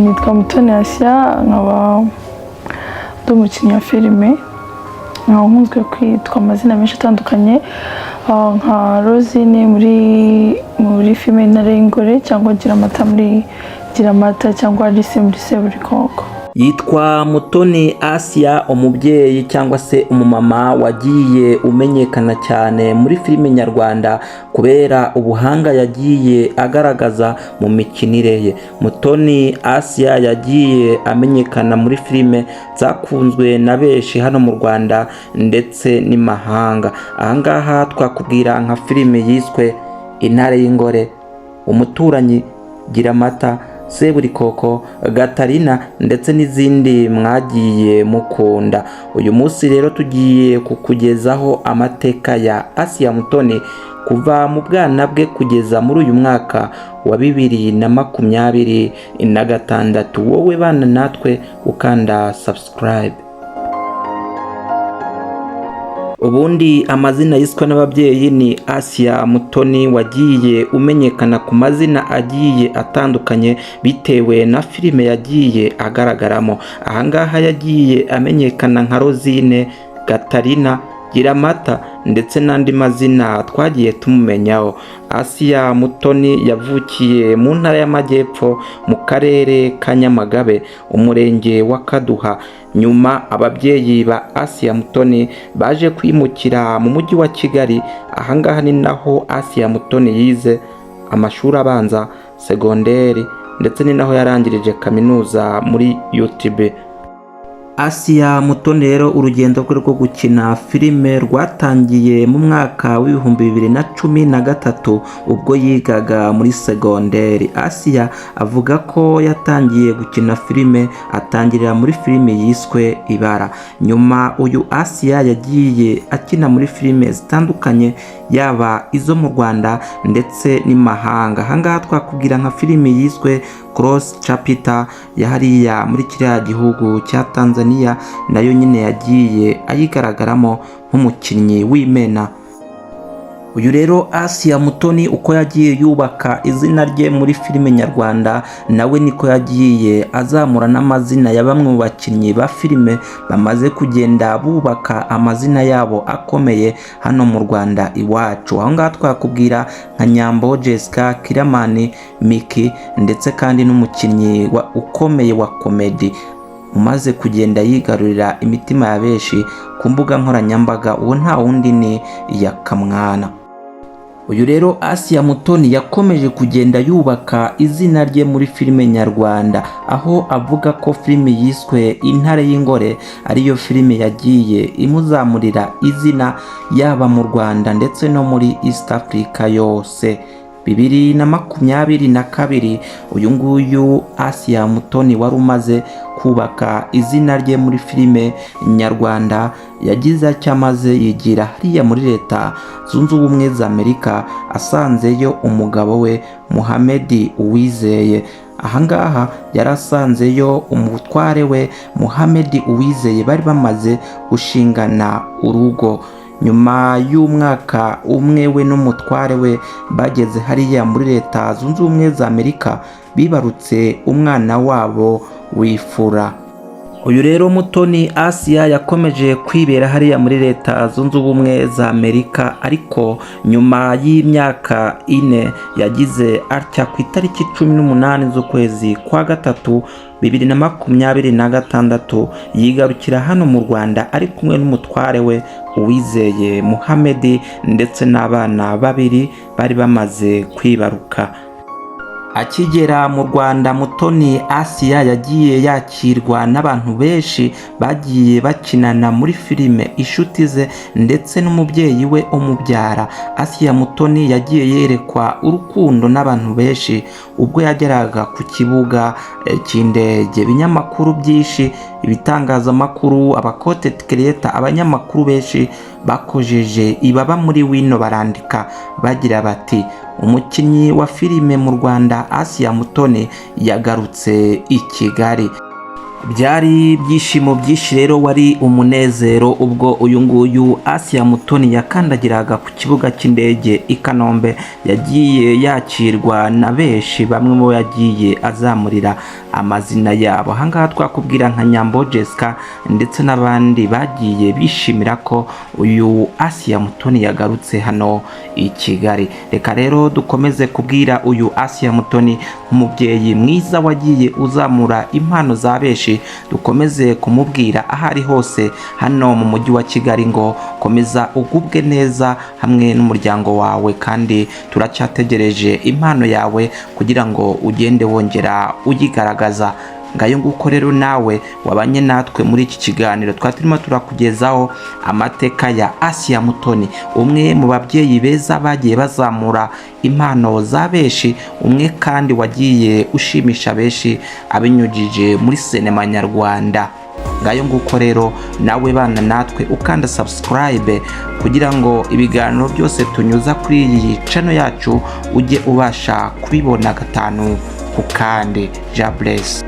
Nitwa Mutoni Asia, nkaba ndi umukinnyi wa filime, nkaba nkunzwe kwitwa amazina menshi atandukanye, nka Rosine muri filime Intare y'Ingore, cyangwa Giramata muri Giramata, cyangwa Alice muri Seburikoko. Yitwa Mutoni Asia, umubyeyi cyangwa se umumama wagiye umenyekana cyane muri filime nyarwanda kubera ubuhanga yagiye agaragaza mu mikinire ye. Mutoni Asia yagiye amenyekana muri filime zakunzwe na benshi hano mu Rwanda ndetse n'imahanga. Ahangaha twakubwira nka filime yiswe Intare y'Ingore, Umuturanyi, Giramata, Seburikoko, Gatarina ndetse n'izindi mwagiye mukunda. Uyu munsi rero tugiye kukugezaho amateka ya Asia Mutoni kuva mu bwana bwe kugeza muri uyu mwaka wa 2026. Wowe bana natwe ukanda subscribe. Ubundi amazina yiswe n'ababyeyi ni Asia Mutoni, wagiye umenyekana ku mazina agiye atandukanye bitewe na filime yagiye agaragaramo. Ahangaha yagiye amenyekana nka Rosine, Gatarina, Giramata ndetse n'andi mazina twagiye tumumenyaho. Asia Mutoni yavukiye mu Ntara y'Amajyepfo, mu Karere ka Nyamagabe, Umurenge wa Kaduha. Nyuma ababyeyi ba Asia Mutoni baje kwimukira mu Mujyi wa Kigali. Ahangaha ni naho Asia Mutoni yize amashuri abanza, segonderi, ndetse ni naho yarangirije kaminuza muri UTB. Asia Mutoni rero, urugendo rwe rwo gukina filime rwatangiye mu mwaka w'2013 ubwo yigaga muri segonderi. Asia avuga ko yatangiye gukina filime atangirira muri filime yiswe Ibara. Nyuma uyu Asia yagiye akina muri filime zitandukanye, yaba izo mu Rwanda ndetse n'imahanga. Ahangaha twakubwira nka filime yiswe Cross Chapter ya hariya muri kiriya gihugu cya Tanzania, nayo nyine yagiye ayigaragaramo nk'umukinnyi w'imena. Uyu rero Asia Mutoni, uko yagiye yubaka izina rye muri filime nyarwanda, nawe niko yagiye azamura n'amazina ya bamwe mu bakinnyi ba filime bamaze kugenda bubaka amazina yabo akomeye hano mu Rwanda iwacu. Aho ngaho twakubwira nka Nyambo Jessica, Kiramani Miki, ndetse kandi n'umukinnyi ukomeye wa komedi umaze kugenda yigarurira imitima ya benshi ku mbuga nkoranyambaga, uwo nta wundi ni Yakamwana. Uyu rero Asia Mutoni yakomeje kugenda yubaka izina rye muri filime nyarwanda, aho avuga ko filime yiswe Intare y'Ingore ariyo filime yagiye imuzamurira izina, yaba mu Rwanda ndetse no muri East Africa yose. 2022, uyu nguyu Asia Mutoni wari umaze kubaka izina rye muri filime nyarwanda yagize atya maze yigira hariya muri Leta Zunze Ubumwe za Amerika, asanzeyo umugabo we Muhamedi Uwizeye. Ahangaha yarasanzeyo umutware we Muhamedi Uwizeye, bari bamaze gushingana urugo. Nyuma y'umwaka umwe we n'umutware we bageze hariya muri Leta Zunze Ubumwe za Amerika, bibarutse umwana wabo w'imfura. Uyu rero Mutoni Asia yakomeje kwibera hariya muri Leta Zunze Ubumwe za Amerika, ariko nyuma y'imyaka 4 yagize atya ku itariki 18 z'ukwezi kwa gatatu 2026 yigarukira hano mu Rwanda ari kumwe n'umutware we Uwizeye Muhamedi ndetse n'abana babiri bari bamaze kwibaruka. Akigera mu Rwanda, Mutoni Asia yagiye yakirwa n'abantu benshi bagiye bakinana muri filime, inshuti ze ndetse n'umubyeyi we umubyara. Asia Mutoni yagiye yerekwa urukundo n'abantu benshi ubwo yageraga ku kibuga cy'indege. Ibinyamakuru byinshi, ibitangazamakuru, aba content creator, abanyamakuru benshi bakojeje ibaba muri wino barandika bagira bati: "Umukinnyi wa filime mu Rwanda Asia Mutoni yagarutse i Kigali." Byari ibyishimo byinshi rero, wari umunezero ubwo uyu nguyu Asia Mutoni yakandagiraga ku kibuga cy'indege i Kanombe. Yagiye yakirwa na benshi, bamwe mu bo yagiye azamurira amazina yabo ahangaha twakubwira nka Nyambo Jessica ndetse n'abandi bagiye bishimira ko uyu Asia Mutoni yagarutse hano i Kigali. Reka rero dukomeze kubwira uyu Asia Mutoni nk'umubyeyi mwiza wagiye uzamura impano za benshi, dukomeze kumubwira aho ari hose hano mu mujyi wa Kigali ngo komeza ugubwe neza hamwe n'umuryango wawe, kandi turacyategereje impano yawe kugira ngo ugende wongera uyigaragaza. Ngayo nguko rero, nawe wabanye natwe muri iki kiganiro twari turimo turakugezaho amateka ya Asia Mutoni, umwe mu babyeyi beza bagiye bazamura impano za benshi, umwe kandi wagiye ushimisha benshi abinyujije muri sinema nyarwanda. Ngayo nguko rero, nawe bana natwe ukanda subscribe kugira ngo ibiganiro byose tunyuza kuri iyi channel yacu ujye ubasha kubibona gatanu ku kandi. Jah bless.